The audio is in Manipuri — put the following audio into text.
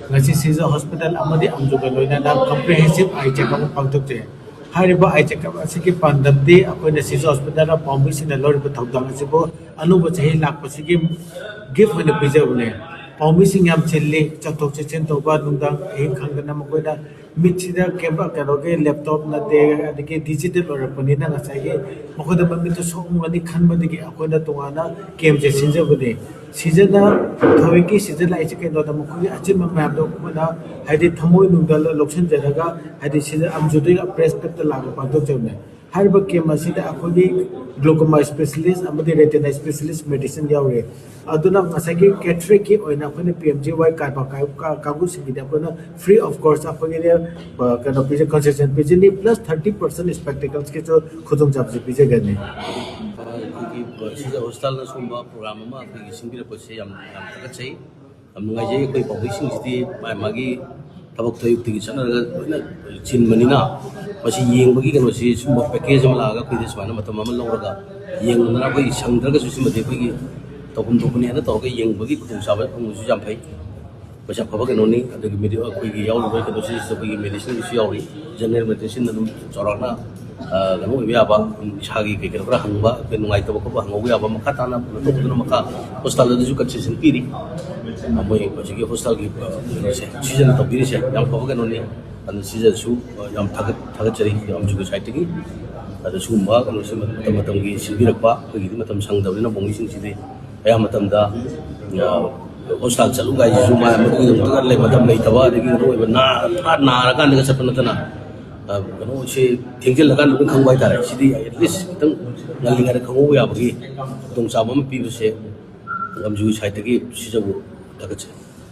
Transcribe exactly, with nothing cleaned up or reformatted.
ꯉꯁꯤ ꯁꯤꯖ ꯍꯣꯁꯄꯤꯇꯥꯜ ꯑꯃꯗꯤ ꯑꯝꯖꯨꯒ ꯂꯣꯏꯅꯅ ꯀꯝꯄ꯭ꯔꯤꯍꯦꯟꯁꯤꯞ ꯑꯥꯏ ꯆꯦꯛꯑꯞ ꯑꯃ ꯄꯥꯡꯊꯣꯛꯆꯩ꯫ ꯍꯥꯏꯔꯤꯕ ꯑꯥꯏ ꯆꯦꯛꯑꯞ ꯑꯁꯤꯒꯤ ꯄꯥꯟꯗꯝꯗꯤ ꯑꯩꯈꯣꯏꯅ ꯁꯤꯖ ꯍꯣꯁꯄꯤꯇꯥꯜꯗ ꯄꯥꯎꯃꯤꯁꯤꯡꯅ ꯂꯧꯔꯤꯕ ꯊꯧꯗꯥꯡ ꯑꯁꯤꯕꯨ ꯑꯅꯧꯕ ꯆꯍꯤ ꯂꯥꯛꯄꯁꯤꯒꯤ ꯒꯤꯐ ꯑꯣꯏꯅ ꯄꯤꯖꯕꯅꯦ꯫ ꯄꯥꯎꯃꯤꯁꯤꯡ ꯌꯥꯝ ꯆꯤꯜꯂꯤ, ꯆꯠꯊꯣꯛ ꯆꯠꯁꯤꯟ ꯇꯧꯕ, ꯅꯨꯡꯗꯥꯡ ꯑꯍꯤꯡ ꯈꯪꯗꯅ ꯃꯈꯣꯏꯅ ꯃꯤꯠꯁꯤꯗ ꯀꯦꯝꯕ ꯀꯩꯅꯣꯒꯤ ꯂꯦꯞꯇꯣꯞ ꯅꯠꯇꯦ, ꯑꯗꯒꯤ ꯗꯤꯖꯤꯇꯦꯜ ꯑꯣꯏꯔꯛꯄꯅꯤꯅ ꯉꯁꯥꯏꯒꯤ ꯃꯈꯣꯏꯗ ꯃꯃꯤꯠꯇ ꯁꯣꯛꯂꯝꯒꯅꯤ ꯈꯟꯕꯗꯒꯤ ꯑꯩꯈꯣꯏꯅ ꯇꯣꯉꯥꯟꯅ ꯀꯦꯝꯁꯦ ꯁꯤꯟꯖꯕꯅꯦ꯫ ꯁꯤꯖꯅ ꯊꯧꯑꯣꯏꯀꯤ ꯁꯤꯖ ꯂꯥꯛꯏꯁꯦ ꯀꯩꯅꯣꯗ ꯃꯈꯣꯏꯒꯤ ꯑꯆꯤꯟꯕ ꯃꯌꯥꯝꯗꯣ ꯑꯩꯈꯣꯏꯅ ꯍꯥꯏꯗꯤ ꯊꯃꯣꯏꯅꯨꯡꯗ ꯂꯧꯁꯤꯟꯖꯔꯒ ꯍꯥꯏꯗꯤ ꯁꯤꯖ ꯑꯝꯖꯨꯗꯒꯤ ꯄ꯭ꯔꯦꯁ ꯀ꯭ꯂꯕꯇ ꯂꯥꯛꯄ ꯄꯥꯡꯊꯣꯛꯆꯕꯅꯦ꯫ ꯍꯥꯏꯔꯤꯕ ꯀꯦꯝ ꯑꯁꯤꯗ ꯑꯩꯈꯣꯏꯒꯤ glaucoma specialist ꯑꯃꯗꯤ retina specialist medicine ꯌꯥꯎꯔꯤ꯫ ꯑꯗꯨꯅ ꯉꯁꯥꯏꯒꯤ ꯀꯦꯇꯔꯦꯛꯀꯤ ꯑꯣꯏꯅ ꯑꯩꯈꯣꯏꯅ ꯄꯤ ꯑꯦꯝ ꯖꯤ ꯋꯥꯏ ꯀꯥꯔꯕꯥꯔ ꯀꯥꯡꯕꯨꯁꯤꯡꯒꯤꯗꯤ ꯑꯩꯈꯣꯏꯅ free of cost ꯑꯩꯈꯣꯏꯒꯤꯗꯤ ꯑ, ꯀꯩꯅꯣ ꯄꯤꯖ concession ꯄꯤꯖꯅꯤ, plus thirty percent spectaclesꯀꯤꯁꯨ ꯈꯨꯗꯣꯡꯆꯥꯕꯁꯤ ꯄꯤꯖꯒꯅꯤ꯫ ꯑꯩꯈꯣꯏꯒꯤ ꯁꯤꯖ ꯍꯣꯁꯄꯤꯇꯥꯜꯅ ꯁꯨꯝꯕ ꯄ꯭ꯔꯣꯒ꯭ꯔꯥꯝ ꯑꯃ ꯑꯩꯈꯣꯏꯒꯤ ꯁꯤꯟꯕꯤꯔꯛꯄꯁꯦ ꯌꯥꯝ ꯌꯥꯝ ꯊꯥꯒꯠꯆꯩ꯫ ꯌꯥꯝ ꯅꯨꯡꯉꯥꯏꯖꯩ꯫ ꯑꯩꯈꯣꯏ ꯄꯥꯎꯃꯤꯁꯤꯡꯁꯤꯗꯤ ꯃꯥ ꯃꯥꯒꯤ ꯊꯕꯛ ꯑꯌꯨꯛꯇꯒꯤ ꯆꯠꯅꯔꯒ ꯂꯣꯏꯅ ꯆꯤꯟꯕꯅꯤꯅ ꯃꯁꯤ ꯌꯦꯡꯕꯒꯤ ꯀꯩꯅꯣꯁꯤ ꯁꯨꯝꯕ ꯄꯦꯀꯦꯖ ꯑꯃ ꯂꯥꯛꯑꯒ ꯑꯩꯈꯣꯏꯗ ꯁꯨꯃꯥꯏꯅ ꯃꯇꯝ ꯑꯃ ꯂꯧꯔꯒ ꯌꯦꯡꯗꯅ ꯑꯩꯈꯣꯏ ꯁꯪꯗ꯭ꯔꯒꯁꯨ ꯁꯤꯃꯗꯤ ꯑꯩꯈꯣꯏꯒꯤ ꯇꯧꯐꯝ ꯊꯣꯛꯄꯅꯦꯅ ꯇꯧꯔꯒ ꯌꯦꯡꯕꯒꯤ ꯈꯨꯗꯣꯡꯆꯥꯕ ꯐꯪꯕꯁꯨ ꯌꯥꯝ ꯐꯩ꯫ ꯃꯁꯤ ꯑꯐꯕ ꯀꯩꯅꯣꯅꯤ꯫ ꯑꯗꯒꯤ ꯃꯦꯗꯤ-, ꯑꯩꯈꯣꯏꯒꯤ ꯌꯥꯎꯔꯤꯕ ꯀꯩꯅꯣꯁꯤꯗ ꯑꯩꯈꯣꯏꯒꯤ ꯃꯦꯗꯤꯁꯤꯟꯒꯤꯁꯨ ꯌꯥꯎꯔꯤ꯫ ꯖꯦꯅꯔꯦꯜ ꯃꯦꯗꯤꯁꯤꯟ ꯑꯗꯨꯝ ꯆꯥꯎꯔꯥꯛꯅ, ꯑ, ꯀꯩꯅꯣ ꯑꯣꯏꯕ ꯌꯥꯕ, ꯏꯁꯥꯒꯤ ꯀꯩ ꯀꯩꯅꯣ ꯈꯔ ꯍꯪꯕ, ꯑꯩꯈꯣꯏ ꯅꯨꯡꯉꯥꯏꯇꯕ ꯈꯣꯠꯄ ꯍꯪꯍꯧꯕ ꯌꯥꯕ, ꯃꯈꯥ ꯇꯥꯅ ꯀꯩꯅꯣ ꯇꯧꯕꯗꯨꯅ ꯃꯈꯥ ꯍꯣꯁꯄꯤꯇꯥꯜꯗꯁꯨ concession ꯄꯤꯔꯤ꯫ ꯃꯣꯏ ꯍꯧꯖꯤꯛꯀꯤ ꯍꯣꯁꯄꯤꯇꯥꯜꯒꯤ, ꯑ, ꯀꯩꯅꯣꯁꯦ, ꯁꯤꯖꯟ ꯇꯧꯕꯤꯔꯤꯁꯦ ꯌꯥꯝ ꯐꯕ ꯀꯩꯅꯣꯅꯤ꯫ ꯑꯗꯨꯅ ꯁꯤꯖꯟꯁꯨ, ꯑ, ꯌꯥꯝ ꯊꯥꯒꯠ-, ꯊꯥꯒꯠꯆꯔꯤ ꯑꯝꯖꯨꯒꯤ ꯁꯥꯏꯠꯇꯒꯤ꯫ ꯑꯗ ꯁꯤꯒꯨꯝꯕ ꯀꯩꯅꯣꯁꯦ ꯃꯇꯝ ꯃꯇꯝꯒꯤ ꯁꯤꯟꯕꯤꯔꯛꯄ, ꯑꯩꯈꯣꯏꯒꯤꯗꯤ ꯃꯇꯝ ꯁꯪꯗꯕꯅꯤꯅ ꯄꯥꯎꯃꯤꯁꯤꯡꯁꯤꯗꯤ ꯑꯌꯥꯝꯕ ꯃꯇꯝꯗ, ꯑ, ꯍꯣꯁꯄꯤꯇꯥꯜ ꯆꯠꯂꯨ ꯀꯥꯏꯁꯤꯁꯨ ꯃꯥ ꯃꯗꯨꯒꯤꯗꯃꯛꯇ ꯂꯩ-, ꯃꯇꯝ ꯂꯩꯇꯕ, ꯑꯗꯒꯤ ꯀꯩꯅꯣ ꯑꯣꯏꯕ, ꯅꯥ-, ꯄꯨꯔꯥ ꯅꯥꯔꯀꯥꯟꯗꯒ ꯆꯠꯄ ꯅꯠꯇꯅ, ꯑ, ꯀꯩꯅꯣꯁꯦ ꯊꯦꯡꯖꯤꯜꯂꯀꯥꯟꯗ ꯂꯣꯏ ꯈꯪꯕ ꯍꯥꯏꯇꯥꯔꯦ꯫ ꯁꯤꯗꯤ at least ꯈꯤꯇꯪ ꯉꯜꯂꯤꯉꯩꯗ ꯈꯪꯍꯧꯕ ꯌꯥꯕꯒꯤ ꯈꯨꯗꯣꯡꯆꯥꯕ ꯑꯃ ꯄꯤꯕꯁꯦ ꯑꯝꯖꯨꯒꯤ ꯁꯥꯏꯠꯇꯒꯤ ꯁꯤꯖꯕꯨ ꯊꯥꯒꯠꯆꯔꯤ꯫